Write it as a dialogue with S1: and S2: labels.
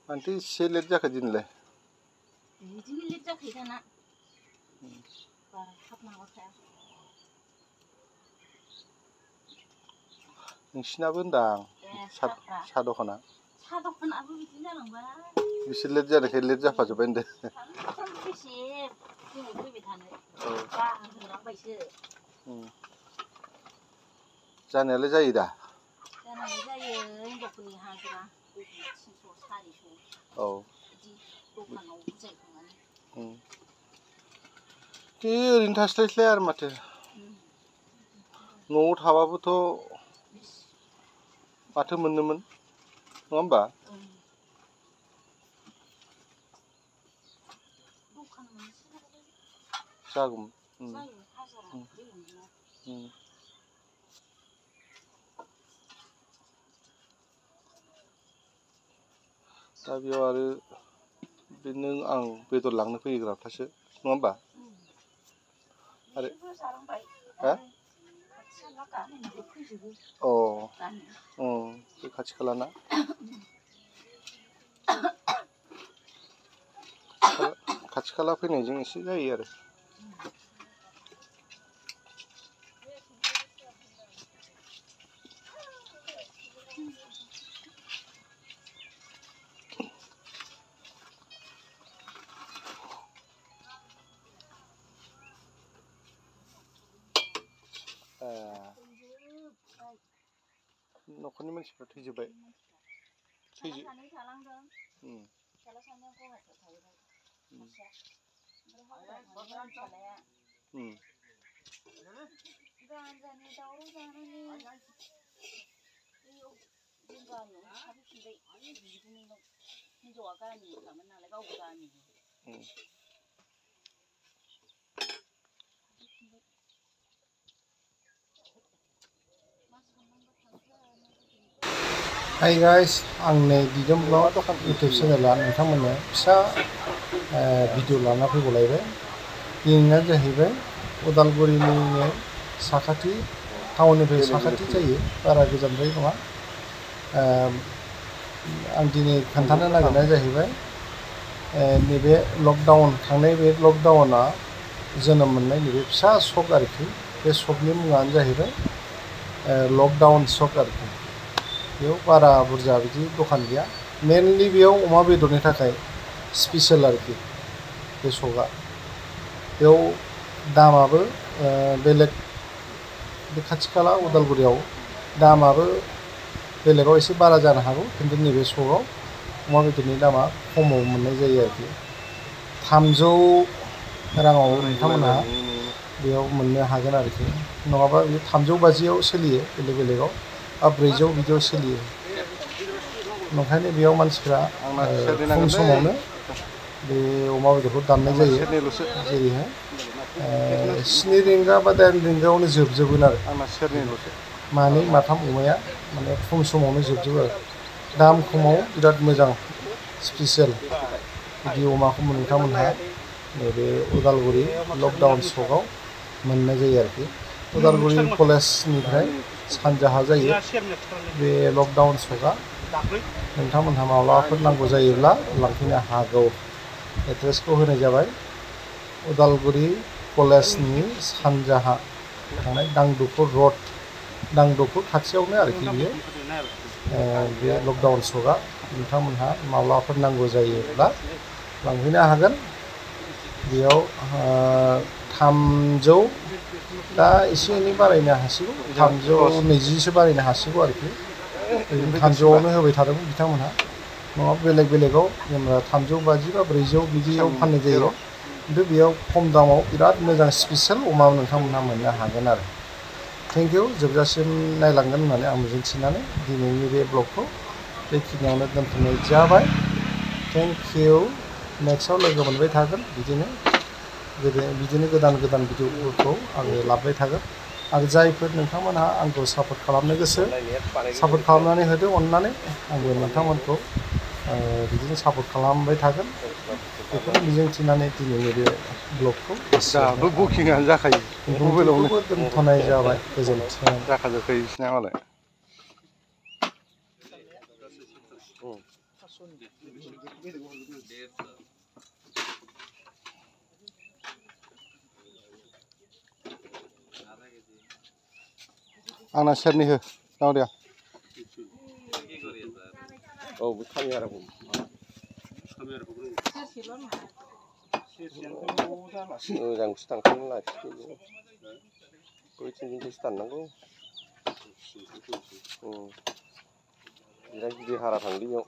S1: मानोथो एसे लेट जाखो दिनैलाय?
S2: बिदिनो लेट जाखायो दाना। बारा थाब माबाखाया।
S1: नोंसिनाबो होनदां साहा दखाना?
S2: साहा दखानाबो बिदिनो जालांबाय।
S1: बेसे लेट जानायखाय लेट जाफाजोब्बाय होनदों।
S2: सानफ्रामबो बेसे जोङो फैबाय थानो बाहोलांबायसो।
S1: जानायालाय जायो दा?
S2: जानायालाय जायो हिनजावफोरनि हाजिरा 300 400 बिदि दखानाव बुजायखांनानै।
S1: दे ओरैनो थास्लायस्लाय आरो माथो। न'आव थाबाबोथ' माथो मोननोमोन नङा होमबा?
S2: दखान मोनसेयावबो
S1: जागौमोन।
S2: जायो हाजिरा बेलेगनिया।
S1: दा बेयाव आरो बे नों आं बेदर लांनो फैग्राफ्रासो नङा होमबा? आरो बे खाथि खालाना? खाथि खाला फैनायजों एसे जायो आरो। न'खरनि मानसिफ्रा थैजोब्बाय?
S2: फिसाला सानै थालांदों। फिसाला सानैया गुवाहाटियाव थाहैबाय। फिसालाया गानजानि दावराव जानानै बैयाव जों गामियावनो थाफैफिनबाय बिगुमैनाव। हिनजावा गामिनिखामोन नालाय गावबो गामिनि।
S3: हाय गाइस, आंनि दिदोम ब्लग इउटुब चेनेला नोंथांमोननो फिसा भिडिअ लाना फैबावलायबाय। दिनैना जाहैबाय उदालगुरिनिनो साखाथि टाउननिफ्राय साखाथि जायो, बारा गोजानद्राय नङा। आं दिनै खोन्थानो नागिरनाया जाहैबाय नैबे लकडाउन, थांनाय बे लकडाउना जोनोम मोननाय नैबे फिसा सक आरोखि। बे सकनि मुङानो जाहैबाय लकडाउन सक आरोखि। बेयाव बारा बुरजा बिदि दखान गैया। मेनलि बेयाव अमा बेदरनि थाखाय स्पेसियेल आरोखि बे सकआ। बेयाव दामाबो बेलेग, बे खाथि खाला उदालगुरियाव दामाबो बेलेगाव एसे बारा जानो हागौ, खिन्थु नैबे सकआव अमा बेदरनि दामा खमाव मोननाय जायो आरोखि। 300 राङाव नोंथांमोनहा बेयाव मोननो हागोन आरोखि। नङाबा बे 350आव सोलियो बेलेग बेलेगाव, 400 बिदियाव सोलियो। ओंखायनो बेयाव मानसिफ्रा फुं समावनो बे अमा बेदरखौ दाननाय जायो। जेरैहाय 7 रिंगा बा 8 रिंगायावनो जोबजोबगोन आरो। मानै माथाम अमाया माने फुं समावनो जोबजोबो आरो। दाम खमाव बिराद मोजां स्पेसियेल बिदि अमाखौ नोंथांमोनहा नैबे उदालगुरि लकडाउन सकआव मोननाय जायो आरोखि। उदालगुरि कलेजनिफ्राय सानजाहा जायो बे लकडाउन सकआ। नोंथांमोनहा माब्लाबाफोर नांगौ जायोब्ला लांफैनो हागौ। एड्रेसखौ होनाय जाबाय, उदालगुरि कलेजनि सानजाहा थानाय दांदुफुर रड, दांदुफुर खाथियावनो आरोखि बियो बे लकडाउन सकआ। नोंथांमोनहा माब्लाबाफोर नांगौ जायोब्ला लांफैनो हागोन। बेयाव 300, दा एसे एनै बारायनो हासिगौ, 320सो बारायनो हासिगौ आरोखि। 300आवनो होबाय थादों बिथांमोनहा। नङाबा बेलेग बेलेगाव जेनेबा 350 बा 400 बिदियाव फाननाय जायो। खिन्थु बेयाव खम दामाव बिराद मोजां स्पेसियेल अमा नोंथांमोनहा मोननो हागोन आरो। थेंक इउ, जोबजासिम नायलांगोन होननानै आं मिजिंथिनानै दिनैनि बे ब्लगखौ बेखिनियावनो दोनथ'नाय जाबाय। Thank you. नेक्स्टआव लोगो मोनबाय थागोन बिदिनो गोदान गोदान भिडिअफोरखौ आङो लाबोबाय थागोन। आरो जायफोर नोंथांमोनहा आंखौ सापर्ट खालामनो गोसो, सापर्ट खालामनानै होदो अननानै। आंबो नोंथांमोनखौ बिदिनो सापर्ट खालामबाय थागोन। बेखौनो मिजिंथिनानै दिनैनि बे ब्लगखौ
S1: बुकिंआनो जाखायो,
S3: मबाइलावबो दोनथ'नाय जाबाय। गोजोन्थों।
S1: जाखाजोबखायो बिसिना मालाय। आंना सेरनै हो दावरिया
S4: औ बे खामियारा मोजांसो थांखानो लाखियो बैथिंजोंसो दाननांगौ बिराद गिदिर हारा थांदों बेयाव